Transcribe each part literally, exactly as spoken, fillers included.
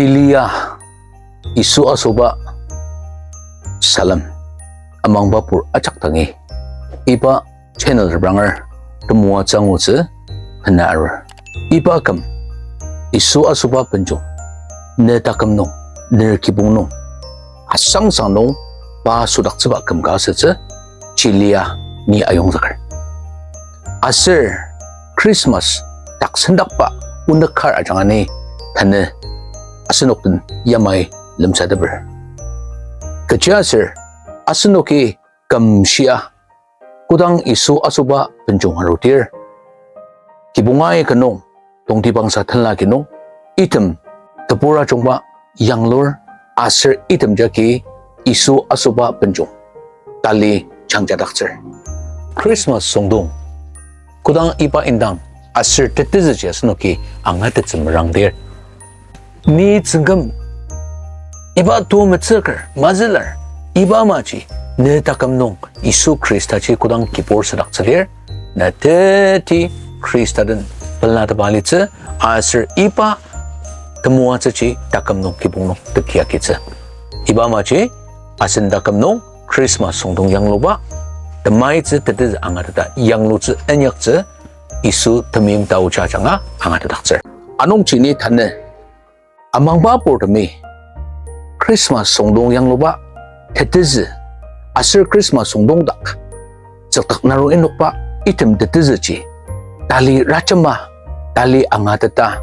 Chilia Yisu asoba salem amangba pur ajak dangi iba channel repranger temoatsü angutsü bena arur. Iba küm Yisu asoba benjong, ne taküm nung, ner kibong nung, asangsang nung pa südaktsüba küm ka asütsü, chilia ni ayongzüker. Aser Christmas dak sendakba onük kar ajanga ni tanü asenok den yamai lemsateper. Kechiaser asenoki küm shia kodang Yisu asoba benjong arudir, kibong aika nung, tongtibangsa tenla ki nung, item tebur ajungba yanglur aser item jagi Yisu asoba benjong tali jangjadaktsür. Christmas süngdong kodang iba indang aser tetezüji asenoki angatettsü merangdir, ni tsüngküm iba tumetsüker mazülar, iba amaji ne taküm nung Yisu Khristaji kodang kibur südaktsüdir, na teti Khrista den pelateba alitsü, aser iba temoatsüji taküm nung kibong nung tepiyakitsü. Iba amaji asen taküm nung Christmas süngdong yangluba, temaitsü tetezü angateta yanglutsü inyaktsü, Yisu temeim taoji ajanga angatetdaktsür. Anungji ni tanü amangba purtemi Christmas süngdong yangluba tetezü aser Christmas süngdong dak tsüktak naro inokba item tetezüji tali rajema, tali angateta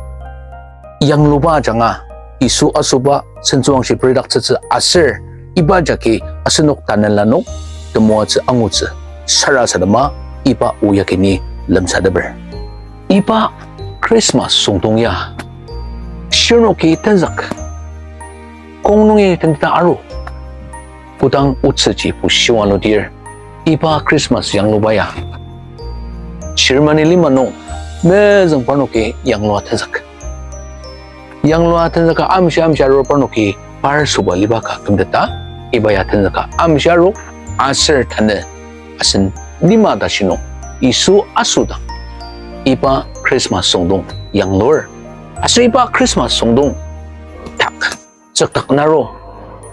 yangluba ajanga Yisu asoba sentsüwangshi peridaktsütsü aser iba jagi asenok tanela nung temoatsü angutsü sarasadema iba o yagi ni lemsateper. Iba Christmas süngdong ya shirnoki tenzük kong nungi tenteta aru. Kodang otsüji bushiwa ludir, iba Christmas yangluba ya Germany lima nung mezüng parnoki yanglua tenzük. Yanglua tenzüka amshi amshi arur parnoki par süba liba ka kümteta, iba ya tenzüka amshi aru, aser tanü asen lima tashi nung Yisu asüdang iba Christmas süngdong yanglur. Aser iba Christmas süngdong dak tsüktak naro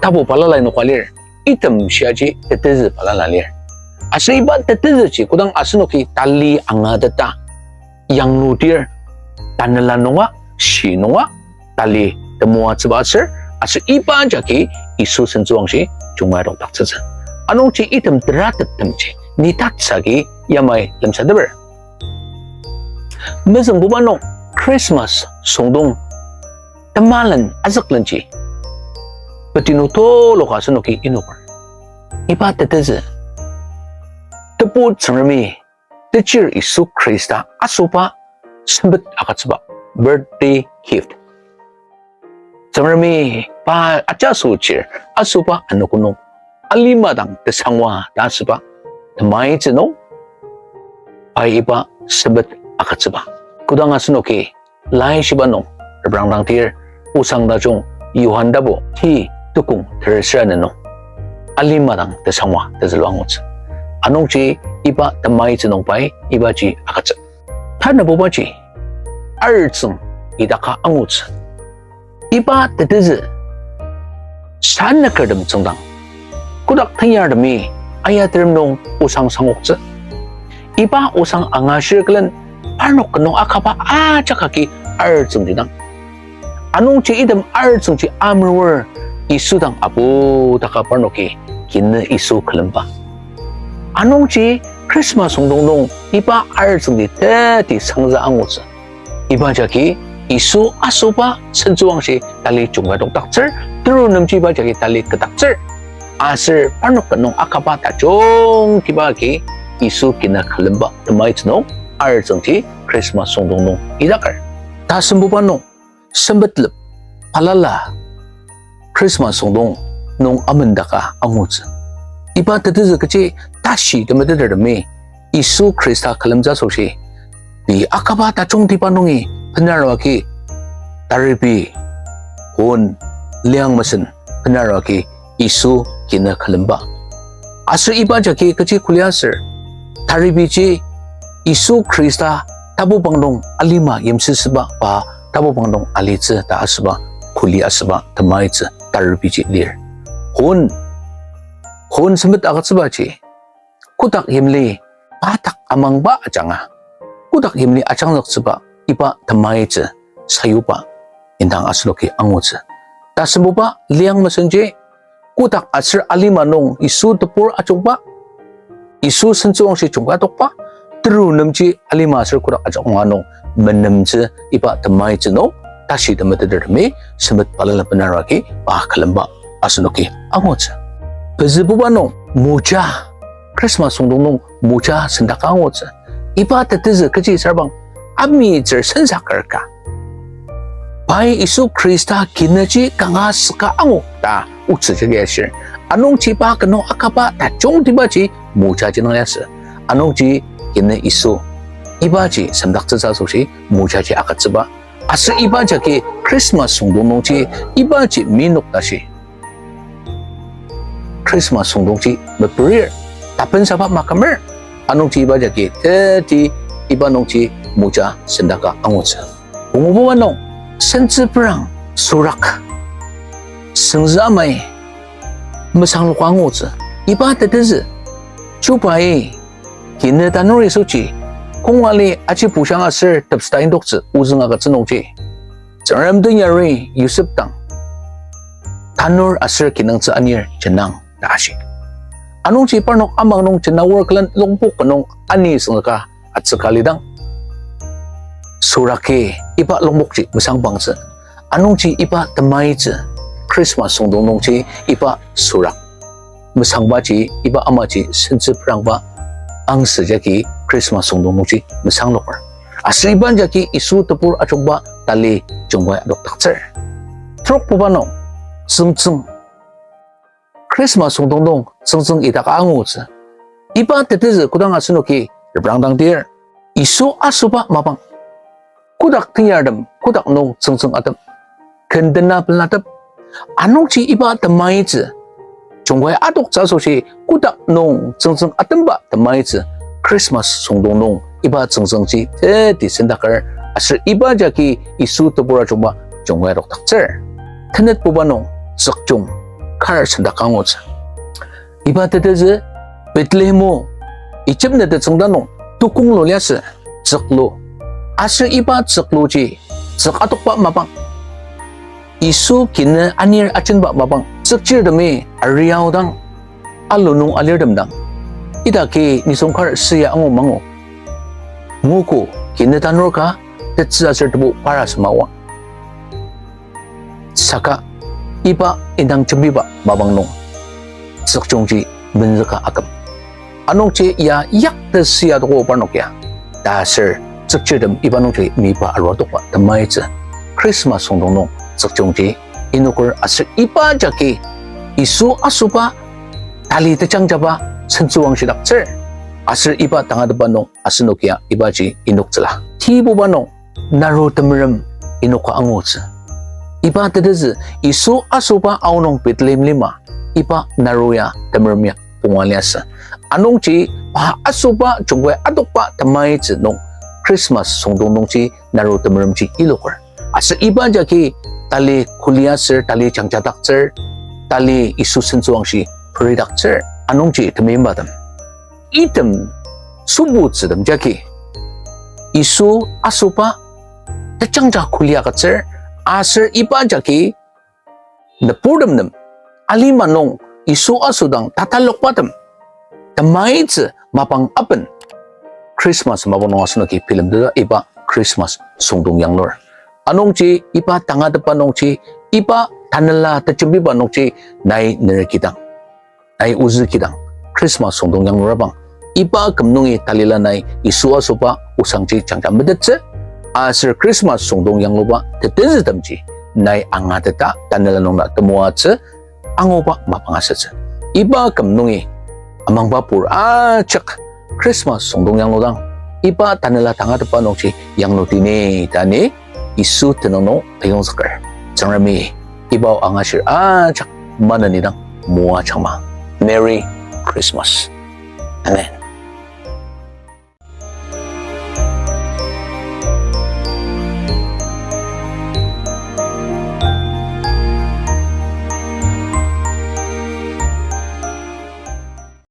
tapu balala inoka lir, item shiaji tetezü balala lir. Aser iba tetezüji kodang asenoki tali angateta yangludir, tanela nunga, shi nunga, tali temoatsüba aser, aser iba jagi Yisu sentsüwangshi junga adokdaktsütsü. Anungji item teratettemji ni tatsüka yamai lemsateper. Mezüngbuba nung Christmas süngdong temalen azüklenji petinu tuluka asenoki inoker. Iba tetezü, Tebu Tsüngremi techir Yisu Khrista asoba sempet agütsüba, birthday gift. Tsüngremi pa ajaso chir asoba anogo nung alima dang tesangwa ta asüba temaitsü nung pai iba sempet agütsüba. Kodang asenoki Laishiba nung reprangdangdir, Osang Tajung Johan tapu ti tukong tersüra nung alima dang tesangwa tezülu angutsü. Anungji iba temaitsü nung pai ibaji agütsü. Tanabubaji artsüng idaka angutsü. Iba tetezü sanükertem tsüngdang kotak tenyartemi ayaterem nung osang sangoktsü. Iba osang angashir külen parnok nung akaba ajak agi artsüngtidang. Anungji item artsüngji ameroer Yisu dang apu taka parnoki kinü Yisu külemba. Anungji Christmas süngdong nung iba artsüngji teti sangza angutsü. Iba jagi Yisu asoba sentsüwangshi tali jungka adokdaktsür, terunemji iba jagi tali kidaktsür. Aser parnok nung akaba tajungtiba agi Yisu kinü külemba temaitsü nung artsüngji Christmas süngdong nung idaker. Tasembuba nung sempet lep balala Christmas süngdong nung amendaka angutsü. Iba tetezü kechi tashi temetetertemi Yisu Khrista külemtsü asoshi pei akaba tajungtiba nungi benaruagi taribi, hon, liang mesen benaruagi Yisu kinü külemba. Aser iba jagi kechi kuli aser taribiji Yisu Khrista tapubang nung alima yimsüsüba pa tapubang nung alitsü ta asüba. kuli asüba temaitsü tarubiji lir. Hon, hon sempet agütsübaji, kotak yimli pa dak amangba ajanga, kotak yimli ajangzüktsüba iba temaitsü sayuba indang asenoki angutsü. Tasembuba liang mesenji, kotak aser alima nung Yisu tebur ajungba, Yisu sentsüwangshi jungka adokba, teru nemji alima aser kotak ajunga nung menemtsü iba temaitsü nung tashi temetetertemi sempet balala benaragi pa külemba asenoki angutsü. Pezübuba nung moja, Christmas süngdong nung moja sendaka angutsü. Iba tetezü kechi sarbang amitsür sensaker ka. Pai Yisu Khrista kinüji kanga süka angu ta otsü jagi ashir. Anungji pa kenung akaba tajungtibaji mojaji nung liasü. Anungji kinü Yisu ibaji semdaktsütsü asoshi mojaji agütsüba. Aser iba jagi Christmas süngdong nungji ibaji minok tashi Christmas süngdongji meperir, tapensaba makümer. Anungji iba jagi teti iba nungji moja sendaka angutsü. Pungububa nung sentsüprang sürak süngzü amai mesangloka angutsü. Iba tetezü, chubai kinü tanur Yisuji kongali aji pushang aser tepseta indoktsü ozüng agütsü nungji, Tsüngrem tenyari Yosep dang tanur aser kinungtsü anir jenang ta ashi. Anungji parnok amang nung jena oar külen longpok ka nung ani süngzüka atsüka lidang, süraki iba longpokji mesangbangtsü. Anungji iba temaitsü Christmas süngdong nungji iba sürak mesangbaji, iba amaji sentsüprangba angsü jagi Christmas süngdong nungji mesangloker. Aser iba jagi Yisu tebur ajungba tali jungkai adokdaktsür. Trokbuba nung tsüngtsüng, Christmas süngdong nung tsüngtsüng idaka angutsü. Iba tetezü kodang asenoki reprangdangdir, Yisu asoba mapang, kodak tenyartem, kodak nung tsüngtsüng atem, ken tena pelatep, anungji iba temaitsü jungkai adoktsü asoshi kodak nung tsüngtsüng atemba temaitsü Christmas süngdong nung iba tsüngtsüngji teti sendaker, aser iba jagi Yisu tebur ajungba jungkai adokdaktsür. Tenetbuba nung tsükjung kar sendaka angutsü. Iba tetezü Bethlehem-o Egypt nü tetsüngda nung tukong lu liasü, tsüklu. Aser iba tsükluji tsük atokba mapang, Yisu kinü anir ajenba mapang, tsükchirtemi ariaodang alu nung alirtem dang, idaki nisung kar süa angu mangu, nguogo kinü tanur ka tetsü aser tebu par asema oa. Saka iba indang jembiba mapang nung tsükjungji menzüka aküm. Anungji ya yakta süa toko parnok ya ta aser tsükchirtem iba nungji miba arua tokba temaitsü Christmas süngdong nung tsükjungji inoker, aser iba jagi Yisu asoba tali tejangjaba sentsüwangshidaktsür. Aser iba tangatetba nung asenok ya ibaji inoktsüla. Tibuba nung naru temerem inoka angutsü. Iba tetezü Yisu asoba aonung Bethlehem lima, iba naru ya temerem ya punga liasü. Anungji pa asoba jungkai adokba temaitsü nung Christmas süngdong nungji naru temeremji iloker. Aser iba jagi tali kuli aser tali jangjadaktsür, tali Yisu sentsüwangshi peridaktsür. Anungji temeimbatem, item sübutsütem jagi Yisu asoba tejangja kuli agütsür, aser iba jagi nüburtem nem alima nung Yisu aso dang tatalokbatem temaitsü mapang aben Christmas mapang nung asenoki bilemteta iba Christmas süngdong yanglur. Anungji iba tangatetba nungji, iba tanela tejembiba nungji nai neri kidang, nai ozü kidang Christmas süngdong yanglur abang, iba küm nungi talila nai Yisu asoba osangji jangja metettsü, aser Christmas süngdong yangluba tetezütemji nai angateta tanela nung na temoatsü anguba mapang asütsü. Iba küm nungi amangba pur ajak Christmas süngdong yangludang, iba tanela tangatetba nungji yanglutini ta ni Yisu tenüng nung ayongzüker. Tsüngremi iba o angashir ajak maneni dang moajangma. Merry Christmas.